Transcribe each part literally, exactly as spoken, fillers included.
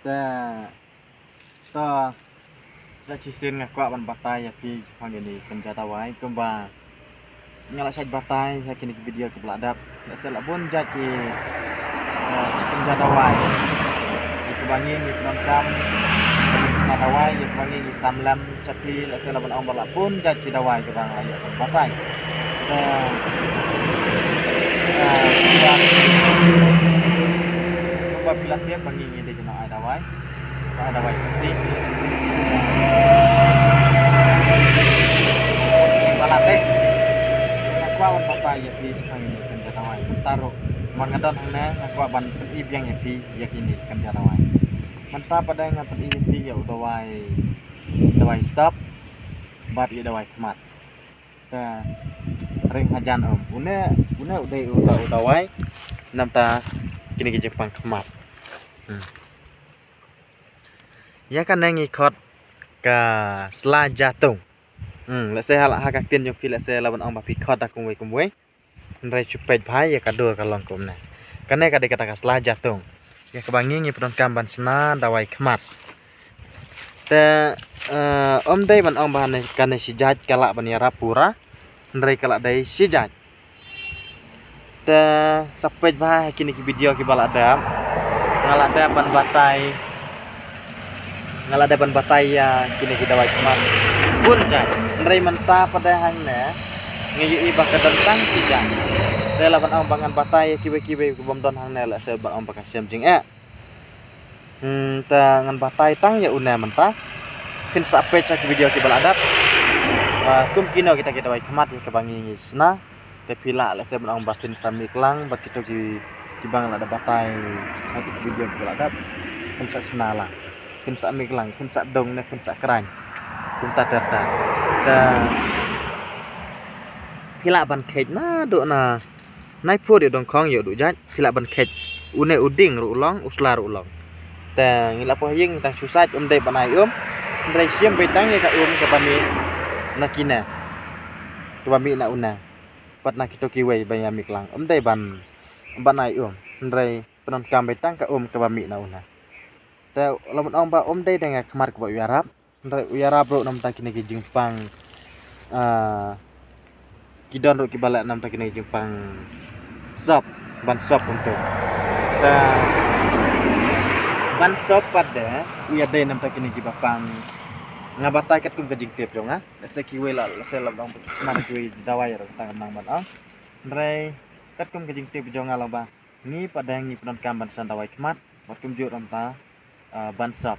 Te to, sa shisien nga kwah ban batai ïa phi shaphang ïa kane ka kynja dawai kumba nga la shait batai ha kine ki video kiba la dep. Lehse la bun jait ki, eh, kynja dawai ïa kiba ngi ngi pyndonkam, ïa kiba ngi ngi samlem sha phi, lehse la ban ong ba la bun jait ki dawai kiba nga la ïoh ban batai. Te, eh, kumba, kumba phi la tip ba ngi ngi dei ki nong ai dawai. Ba dawai Khasi. Ba la teh. Nga kwah ban batai ïa phi shaphang ïa kane ka kynja dawai. Mynta ruh namar nga don hangne nga kwah ban pyni biang ïa phi ïa kane ka kynja dawai. Mynta pat de nga pyni ïa phi ïa u dawai, dawai sop bad ïa dawai khmat. Te ring hajan um. Une, une u dei u da-, u dawai namta kine ki jingpang khmat. Hmm. Ïa kane ngi khot ka sla jatung. Hmm, lehse ha la, ha ka ktien jong phi lehse la ban ong ba phi khot da kumwei kumwei. Hynrei shu peit bha ïa ka dur ka long kumne. Kane ka dei kata ka sla jatung ïa kaba ngi ngi pyndonkam ban shna dawai khmat. Te, eh, ym dei ban ong ba ne kane shi jait ka lah ban ïarap pura. Hynrei ka lah dei shi jait. Te sa peit bha ha kine ki video kiba la dep. Nga la dep ban batai, nga la dep ban batai ïa kine ki dawai khmat bun jait. Hynrei mynta pat de hangne nga ïohi ba ka don tang shi jait. Te la ban ong ba ngan batai ïa kiwei kiwei ki bym don hangne, lehse ban ong ba ka shem jingeh. Hmm, te ngan batai tang ïa une mynta. Phin sa peit sha ki video kiba la dep. Ah, kum kino kita ki dawai khmat ïa kaba ngi ngi shna. Te phi lah lehse ban ong ba phin sa mih lang bad kito ki, kiba nga la dep batai ha ki video kiba la dep. Phin sa shna lang. Phin sa mih lang, phin sa dung ne phin sa khraiñ. Kumta ter ter. Te phi lah ban kheit naduh na Nai phut ïa u dongkhong ïa u duh jait, phi lah ban kheit. Une u dieng ruh u long, u sla ruh u long. Te ngi la poi ha ïing ngi tang shu sait, ym dei ban ai um. Hynrei shim beit tang ïa ka um kaba mih na kine, kaba mih na une. Bad na kito kiwei ba ïa mih lang, ym dei ban, ban ai um. Hynrei pyndonkam beit tang ka um kaba mih na une. Te la ban ong ba ym dei da nga khmat kaba u ïarap. Hynrei u ïarap ruh namta kine ki jingpang, ah, ki don ruh kiba leh namta kine ki jingpang sop, ban sop kumto. Te ban sop pat de u ïadei namta kine kiba pang. Nga batai katkum ka jingtip jong nga. Lehse kiwei la, lehse la ban ong ba ki khmat kiwei dawai ruh tang nang ban ong. Hynrei katkum ka jingtip jong nga la ba ngi pat de ngi pyndonkam ban shna dawai khmat, bad kumjuh namta, ah, ban sop.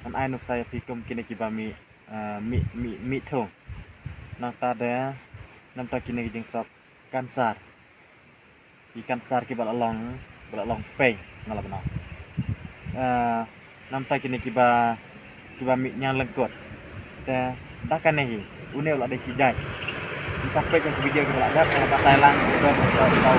Ngan ai nuksa ïa phi kum kine kiba mih, ah, mih, mih, mih thung. Nangta de namta kine ki jingsop kansar. Ki kansar kiba la long, ba la long pei, nga la ban ong. Ah, namta kine kiba, kiba mih ñianglyngkut. Te da kane hi, une u la dei shi jait. Ngi sa peit ïa ki video kiba la dep, kiba la batai lang, kiba, kiba, kiba,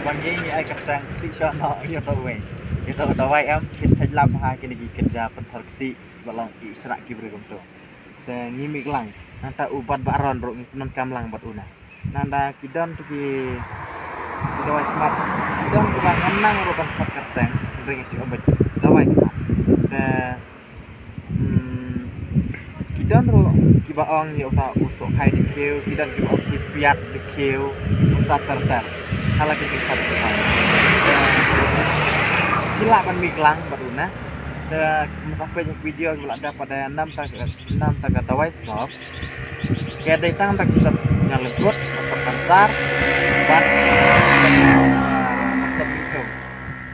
ba ngi ngi ai kyrteng kti shuh noh ïa uta uwei. Ïa uta uwei em, kin shait lap ha kine ki kynja pynthor kti, ba long i shrah ki briew kumto. Te ngi mih lang, nangta u bat ba ron ruh ngi pyndonkam lang bad une. Nangta ki don tu ki, ki dawai khmat. Ki don kiba ngam nang ruh ban khot kyrteng, hynrei nga shu ong ba dawai khmat. Te, hmm, ki don ruh kiba ong ïa uta u sohkhai dkhiew, ki don kiba ong ki piat dkhiew, uta ter ter. Hala ki jingkhot kiba. Te, ki lah ban mih lang bad une. Te, masa peit ïa ki video kiba la dep pat de namta ka, namta ka dawai sop. Ka dei tang da ki sop ñianglyngkut, sop kansar, bad sop, ah, sop bikthum.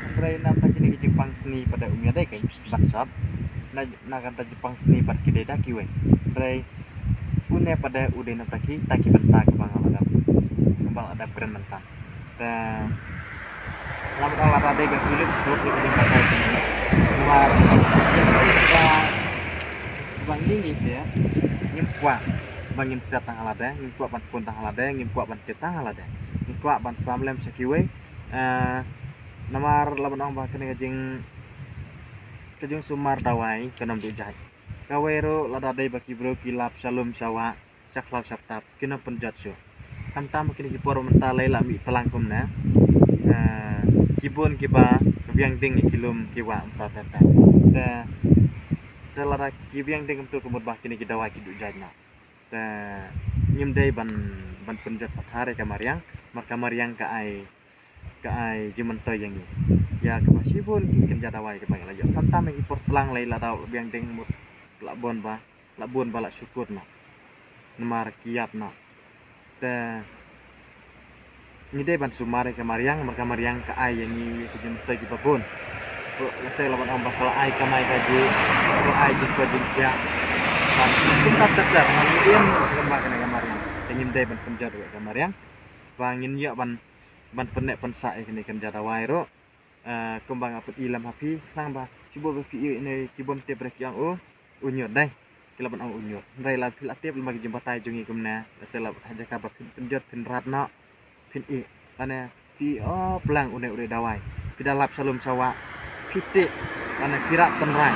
Hynrei namta kine ki jingpang sni pat de um ïadei kein bad sop. Na, na kata jingpang sni pat ki dei da kiwei. Hynrei une pat de u dei namta kita ki bynta kaba nga la dep, kaba nga la dep kren mynta. Te lada, lada dei ban kulit, kulit dei ban batai. Namar ba, ba ngi ngi te ngim kwah ba ngin siat tang ha lade, ngim kwah ban pun tang ha lade, ngim kwah ban kit tang ha lade. Ngi kwah ban samlem sha kiwei. Eh, namar la ban ong ba kane ka jing, ka jingsumar dawai kan ym duh jait. Kawei ruh lada dei ba ki briew ki lap sha lum sha wah, sha khlaw sha btap, kin ym pynjot shuh. Khamtam kine ki por mynta lei la mih tlang kumne. Eh, Ki bun kiba biang ding ïa ki lum ki wah mynta ter ter. Te te lada ki biang ding kumtu ka mut ba kine ki dawai ki duh jait noh. Te ngim dei ban ban pynjot pathar ïa ka mariang, namar ka mariang ka ai ka ai jingmyntoi ïa ngi. Ïa kaba shibun ki kynja dawai kaba ngi la ïoh. Tam tam ïa ki por tlang lei lada biang ding mut la bun ba la bun ba la shu kut noh. Namar ki ïap noh. Te ngi dei ban sumar ïa ka mariang, namar ka mariang ka ai ïa ngi ïa ka jingmyntoi kiba bun. Ko lehse la ban ong ba ka la ai kamai kajih, ka la ai jingkoit jingkhiah. Ban kumta ter ter, ngi im kumba kane ka mariang. Te ngim dei ban pynjot ïa ka mariang. Ba ngin ïoh ban ban pynneh pynsah ïa kine ki kynja dawai ruh. Ah, kumba nga pyni lem ha phi, khnang ba shu ba phi ïoh ïa kine ki bym tip re ki ong u, u ñiut dei. Ki la ban ong u ñiut. Hynrei lada phi la tip lem bad ki jingbatai jong ngi kumne, lehse la ha jaka ba phin pynjot phin rat noh, phin ïeh. Lane phi, oh, plang une u dei dawai. Phi da lap sha lum sha wah. Phi tih, lane phi rah tynrai.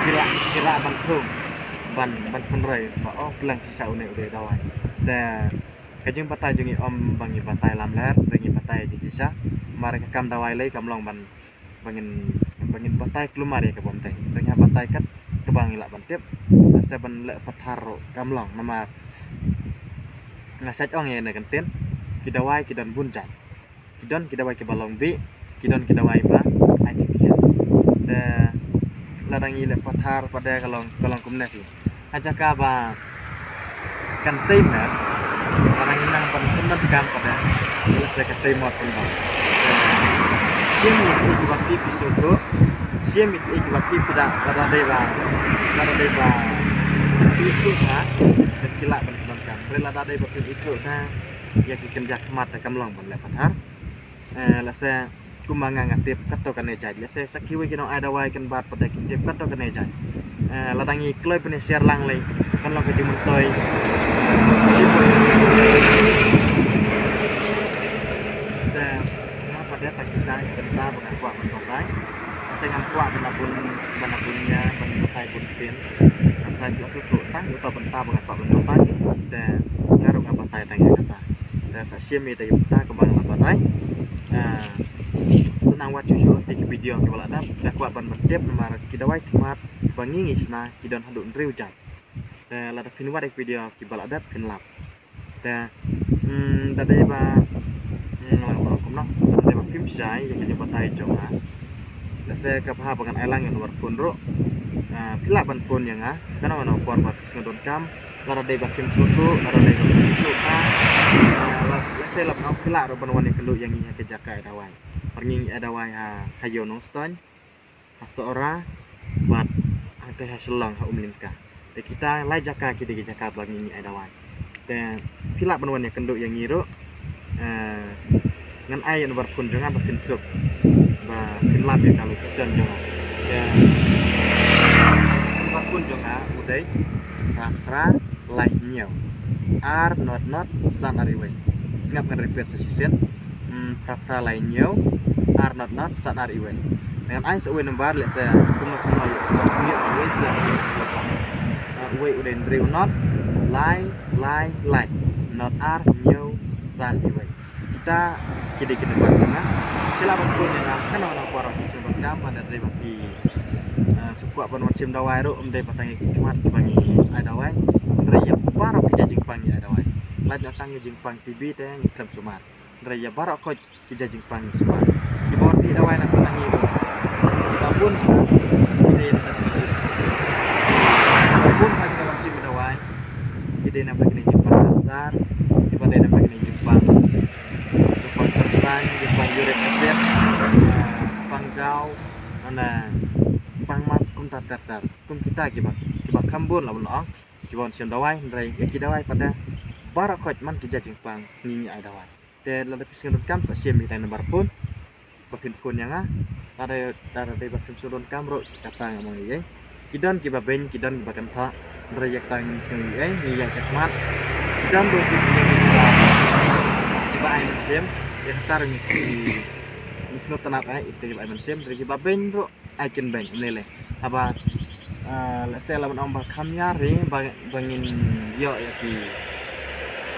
Phi rah, phi rah ban thung. Ban, ban pynroi ba, oh, plang shisha une u dei dawai. Te ka jingbatai jong ngi ym ba ngi batai lamler, ba ngi batai jingshisha. Namar ka kam dawai lei kam long ban, ba ngin, ba ngin batai kulmar ïa ka bym dei. Ba ngi hap batai kat kaba ngi lah ban tip. Lehse ban leh pathar ruh kam long namar nga shait ong ïa kane ka ktien. Ki dawai ki don bun jait. Ki don ki dawai kiba long bih, ki don ki dawai ba ai jingkhiah. Te lada ngi leh pathar pat de ka long, ka long kumne phi. Ha jaka ba kan tei met, lada ngi nang ban pyndonkam pat de, lehse ka tei mot pynban. Te shim ïa kiei kiba phi phi sngewthuh, shim ïa kiei kiba phi phi da, lada dei ba, lada dei ba phi ithuh bha, te phi lah ban pyndonkam. Hynrei lada dei ba phi ithuh bha ïa ki kynja khmat te kam long ban leh pathar. Eh, lehse kumba nga nga tip kato kane jait. Lehse sa kiwei ki nong ai dawai kan bat pat de ki tip kato kane jait. Eh, lada ngi kloi ban ïa share lang lei kan long ka jingmyntoi. Shibun. Te nga pat de tang kita ki bynta ba nga kwah ban batai. Lehse ngam kwah ban da bun, ban da bun ïa, ban batai bun ktien. Nga trai phi la sngewthuh tang ïa uta bynta ba nga kwah ban batai. Te nga ruh nga batai tang ïa kata. Te sa shim ïa ita ki bynta kaba nga la batai. Ah, sa nang wad shuh shuh ïa ki video kiba la dep. Nga kwah ban pyntip namar ki dawai khmat ba ngi ngi shna ki don haduh hynriew jait. Te lada phin wad ïa ki video kiba la dep phin lap. Te, hmm, da dei ba, hmm, nga la ong kumno, da dei ba phim shai ïa ka jingbatai jong nga. Lehse kaba hap ba ngan ai lang ïa u number phone ruh. Ah, phi lah ban phone ïa nga. Kano kano por ba phi sngewdonkam. Lada dei ba phim sngewthuh, lada dei ba phim sngewthuh ka. Ah, la, lehse lah ban ong phi lah ruh ban wan ïakynduh ïa ngi ha ka jaka ai dawai. Namar ngi ngi ai dawai ha, ha Ïew Nongstoiñ, ha Sohra, bad hangtei ha Shillong, ha Umlynka. Te kita lai jaka ki dei ki jaka ba ngi ngi ai dawai. Te phi lah ban wan ïakynduh ïa ngi ruh. Eh, ngan ai ïa u number phone jong nga ba phin suk. Ba phin lap ïa ka location jong nga. Te number phone jong nga u dei phra phra lai hynñiew ar not not san ar wei. Sngap ngan repeat sa shisien. Hmm, phra phra lai hynñiew ar not not san ar wei. Ngan ai sa uwei number lehse kumno kumno ïa uwei, uwei u dei hynriew not lai lai lai not ar hynñiew san wei. Kita ki dei ki number jong nga. Phi lah ban phone ïa nga kano kano por phi sngewbha ban kam, lada dei ba phi, eh, sngewkwah ban wan shim dawai ruh, ym dei ba tang ïa ki khmat kiba ngi ai dawai. Hynrei ïa baroh ki jait jingpang ngi ai dawai. Lait noh tang ïa jingpang T B te ngi khlem sumar. Hynrei ïa baroh khoit ki jait jingpang ngi sumar. Kiba wan dih dawai na kane ngi ruh. Ba bun ki dei na kane ngi ruh. Ba bun ba ki dei ban shim dawai. Ki dei na kane jingpang cancer, kiba dei na kane jingpang, jingpang pyrshang, jingpang uric acid, pang gaw, na pang mat kumta ter ter. Kum kita kiba, kiba kham bun lah ban ong. Kiba wan shim dawai, hynrei ïa ki dawai pat de baroh khoit man ki jait jingpang ngi ngi ai dawai. Te lada phi sngewdonkam sa shim ïa ita i number phone ba phin phone ïa nga. Lada, lada dei ba phim sngewdonkam ruh kata ngam ong ei ei. Ki don kiba beiñ, ki don kiba kynthoh. Hynrei ïa kata ngim sngew ei ei, ngi ïaid shakhmat. Ki don ruh ki, kiba, kiba ai mynsiem. Ïa kata ruh ngi, ngi, ngi sngewtynnat ei, ïa kita kiba ai mynsiem. Hynrei kiba beiñ ruh ai kin beiñ, ym lei lei. Haba, ah, lehse lah ban ong ba kham ïar hi ba, ba ngin ïoh ïa ki,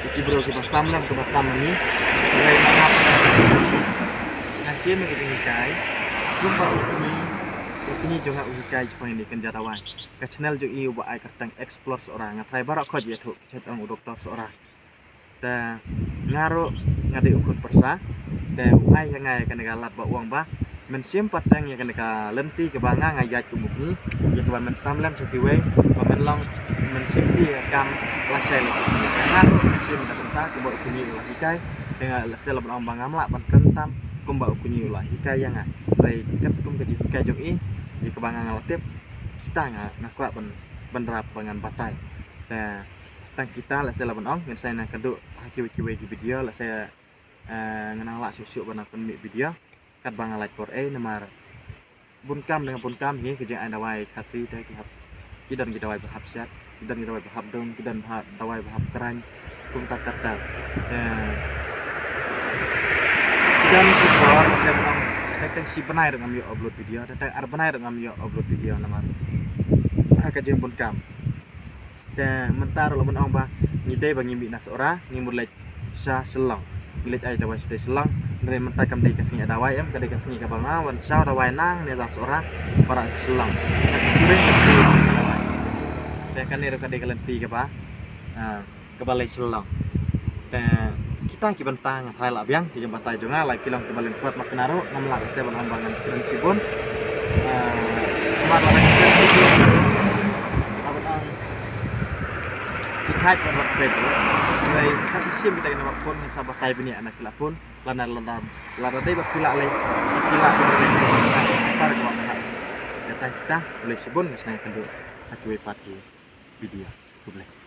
ïa ki briew kiba sam lem, kiba sam ma ngi. Hynrei nga ngap, nga Shim ka jinghikai kumba u kñi, u kñi jong nga u hikai shaphang ine i kynja dawai. Ka channel jong i uba ai kyrteng Explore Sohra. Nga trai baroh khoit ïathuh ki chet ong u doktor Sohra. Te nga ruh nga dei u khun pyrsa. Te u ai ha nga ïa kane ka lad ba u ong ba men shim pateng ïa kane ka lynti kaba nga nga ïaid kum u kñi, ïa kaba men sam lem sha kiwei, ba men long, men shim ti ïa ka kam lashai la shisien. Nga ruh nga shim da ka bynta kumba u kñi u la hikai. Te nga lehse la ban ong ba ngam lah ban kren tam kumba u kñi u la hikai ïa nga. Hynrei katkum ka jinghikai jong i, ïa kaba nga nga la tip, kita nga nga kwah ban, ban rap ba ngan batai. Te tang kita lehse la ban ong, ngin sa ïa nang kynduh ha kiwei kiwei ki video, lehse, eh, ngan nang lah shuh shuh ban nang pynmih video katba nga lait por ei, namar bun kam dang bun kam hi. Ka jingai dawai Khasi te ki hap, ki don ki dawai ba hap shet, ki don ki dawai ba hap dung, ki don ba dawai ba hap kren, kumta ter ter. Eh, ki don ki por lehse ban ong teng teng shi bnai ruh ngam ïoh upload video, teng teng ar bnai ruh ngam ïoh upload video namar ha ka jingbun kam. Te mynta ruh la ban ong ba ngi dei ba ngi mih na Sohra, ngi mut leit sha Shillong. Ngi leit ai dawai shatei Shillong. Hynrei mynta kam dei ka sngi ai dawai em, ka dei ka sngi kaba nga wan shaw dawai nangne tang Sohra para Shillong. Ka shuring ka shuring. Te kane ruh ka dei ka lynti kaba, ah, kaba leit Shillong. Te kita ki bynta nga trai lah biang, ki jingbatai jong nga la ki long kiba lyngkot, ma kane ruh ngam lah lehse ban ong ba ngan kren shibun. Ah, namar lada kren shibun, lada ban ong ki thait ban rat peit ruh. Hynrei sa shisien kita ki nambar phone ngan sa batai bniah na ki lah phone. Lada, lada, lada dei ba phi lah lei, phi lah lei. Tar ka ba phi lah. Ïa tang kita, khublei shibun, nga sngewbha kynduh ha kiwei pat ki video. Khublei.